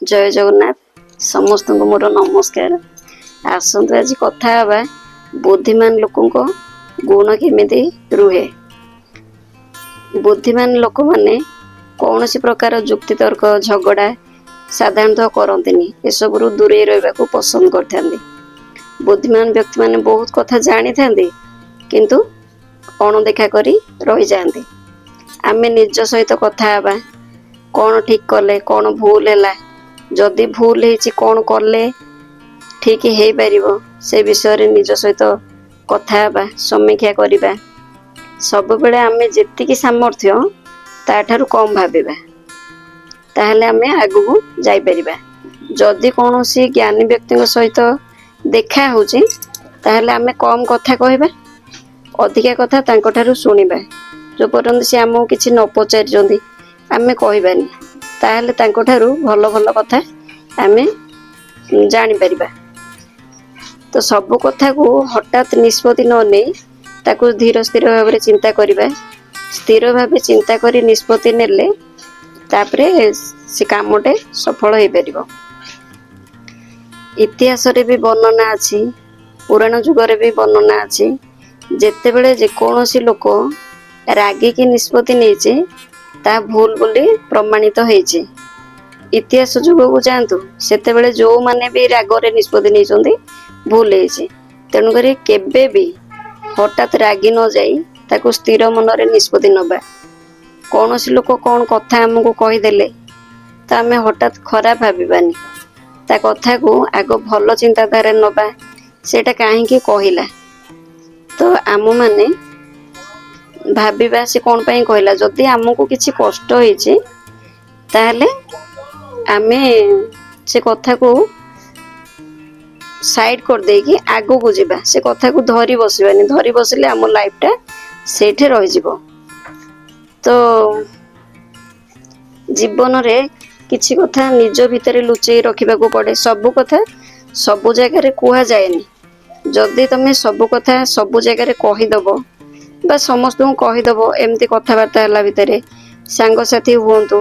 ଜୟ ଜଗନ୍ନାଥ। ସମସ୍ତଙ୍କୁ ମୋର ନମସ୍କାର। ଆସନ୍ତୁ, ଆଜି କଥା ହେବା ବୁଦ୍ଧିମାନ ଲୋକଙ୍କ ଗୁଣ କେମିତି ରୁହେ। ବୁଦ୍ଧିମାନ ଲୋକମାନେ କୌଣସି ପ୍ରକାର ଯୁକ୍ତିତର୍କ, ଝଗଡ଼ା ସାଧାରଣତଃ କରନ୍ତିନି। ଏସବୁରୁ ଦୂରେଇ ରହିବାକୁ ପସନ୍ଦ କରିଥାନ୍ତି। ବୁଦ୍ଧିମାନ ବ୍ୟକ୍ତିମାନେ ବହୁତ କଥା ଜାଣିଥାନ୍ତି, କିନ୍ତୁ ଅଣଦେଖା କରି ରହିଯାଆନ୍ତି। ଆମେ ନିଜ ସହିତ କଥା ହେବା, କ'ଣ ଠିକ୍ କଲେ, କ'ଣ ଭୁଲ ହେଲା, ଯଦି ଭୁଲ ହେଇଛି, କ'ଣ କଲେ ଠିକ୍ ହେଇପାରିବ, ସେ ବିଷୟରେ ନିଜ ସହିତ କଥା ହେବା, ସମୀକ୍ଷା କରିବା। ସବୁବେଳେ ଆମେ ଯେତିକି ସାମର୍ଥ୍ୟ, ତାଠାରୁ କମ୍ ଭାବିବା, ତାହେଲେ ଆମେ ଆଗକୁ ଯାଇପାରିବା। ଯଦି କୌଣସି ଜ୍ଞାନୀ ବ୍ୟକ୍ତିଙ୍କ ସହିତ ଦେଖା ହେଉଛି, ତାହେଲେ ଆମେ କମ୍ କଥା କହିବା, ଅଧିକା କଥା ତାଙ୍କଠାରୁ ଶୁଣିବା। ଯେଉଁ ପର୍ଯ୍ୟନ୍ତ ସେ ଆମକୁ କିଛି ନ ପଚାରିଛନ୍ତି, ଆମେ କହିବାନି। ତାହେଲେ ତାଙ୍କଠାରୁ ଭଲ ଭଲ କଥା ଆମେ ଜାଣିପାରିବା। ତ ସବୁ କଥାକୁ ହଠାତ୍ ନିଷ୍ପତ୍ତି ନ ନେଇ ତାକୁ ଧୀର ସ୍ଥିର ଭାବରେ ଚିନ୍ତା କରିବା। ସ୍ଥିର ଭାବେ ଚିନ୍ତା କରି ନିଷ୍ପତ୍ତି ନେଲେ ତାପରେ ସେ କାମଟେ ସଫଳ ହେଇପାରିବ। ଇତିହାସରେ ବି ବର୍ଣ୍ଣନା ଅଛି, ପୁରାଣ ଯୁଗରେ ବି ବର୍ଣ୍ଣନା ଅଛି, ଯେତେବେଳେ ଯେକୌଣସି ଲୋକ ରାଗିକି ନିଷ୍ପତ୍ତି ନେଇଛି, ତାହା ଭୁଲ ବୋଲି ପ୍ରମାଣିତ ହେଇଛି। ଇତିହାସ ଯୁଗକୁ ଯାଆନ୍ତୁ, ସେତେବେଳେ ଯୋଉମାନେ ବି ରାଗରେ ନିଷ୍ପତ୍ତି ନେଇଛନ୍ତି, ଭୁଲ ହେଇଛି। ତେଣୁକରି କେବେ ବି ହଠାତ୍ ରାଗି ନ ଯାଇ ତାକୁ ସ୍ଥିର ମନରେ ନିଷ୍ପତ୍ତି ନେବା। କୌଣସି ଲୋକ କ'ଣ କଥା ଆମକୁ କହିଦେଲେ ତ ଆମେ ହଠାତ୍ ଖରାପ ଭାବିବାନି। ତା କଥାକୁ ଆଗ ଭଲ ଚିନ୍ତାଧାରାରେ ନେବା, ସେଇଟା କାହିଁକି କହିଲା। ତ ଆମମାନେ ଭାବିବା, ସେ କ'ଣ ପାଇଁ କହିଲା। ଯଦି ଆମକୁ କିଛି କଷ୍ଟ ହେଇଛି, ତାହେଲେ ଆମେ ସେ କଥାକୁ ସାଇଡ୍ କରିଦେଇକି ଆଗକୁ ଯିବା। ସେ କଥାକୁ ଧରି ବସିବାନି। ଧରି ବସିଲେ ଆମ ଲାଇଫଟା ସେଇଠି ରହିଯିବ। ତ ଜୀବନରେ କିଛି କଥା ନିଜ ଭିତରେ ଲୁଚେଇ ରଖିବାକୁ ପଡ଼େ। ସବୁ କଥା ସବୁ ଜାଗାରେ କୁହାଯାଏନି। ଯଦି ତମେ ସବୁ କଥା ସବୁ ଜାଗାରେ କହିଦବ ବା ସମସ୍ତଙ୍କୁ କହିଦବ, ଏମିତି କଥାବାର୍ତ୍ତା ହେଲା ଭିତରେ ସାଙ୍ଗସାଥି ହୁଅନ୍ତୁ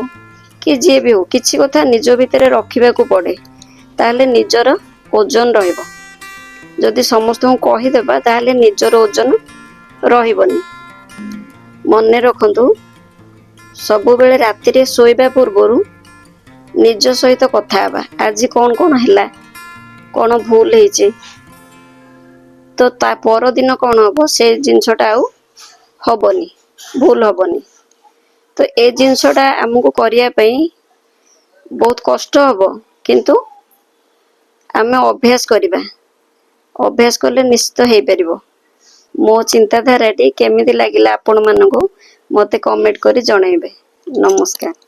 କି ଯିଏ ବି ହଉ, କିଛି କଥା ନିଜ ଭିତରେ ରଖିବାକୁ ପଡ଼େ, ତାହେଲେ ନିଜର ଓଜନ ରହିବ। ଯଦି ସମସ୍ତଙ୍କୁ କହିଦେବା, ତାହେଲେ ନିଜର ଓଜନ ରହିବନି। ମନେ ରଖନ୍ତୁ, ସବୁବେଳେ ରାତିରେ ଶୋଇବା ପୂର୍ବରୁ ନିଜ ସହିତ କଥା ହେବା, ଆଜି କ'ଣ କ'ଣ ହେଲା, କ'ଣ ଭୁଲ ହେଇଛି, ତ ତା ପରଦିନ କ'ଣ ହବ, ସେ ଜିନିଷଟା ଆଉ ହବନି, ଭୁଲ ହବନି। ତ ଏ ଜିନିଷଟା ଆମକୁ କରିବା ପାଇଁ ବହୁତ କଷ୍ଟ ହବ, କିନ୍ତୁ ଆମେ ଅଭ୍ୟାସ କରିବା। ଅଭ୍ୟାସ କଲେ ନିଶ୍ଚିତ ହେଇପାରିବ। ମୋ ଚିନ୍ତାଧାରାଟି କେମିତି ଲାଗିଲା ଆପଣମାନଙ୍କୁ, ମୋତେ କମେଣ୍ଟ କରି ଜଣାଇବେ। ନମସ୍କାର।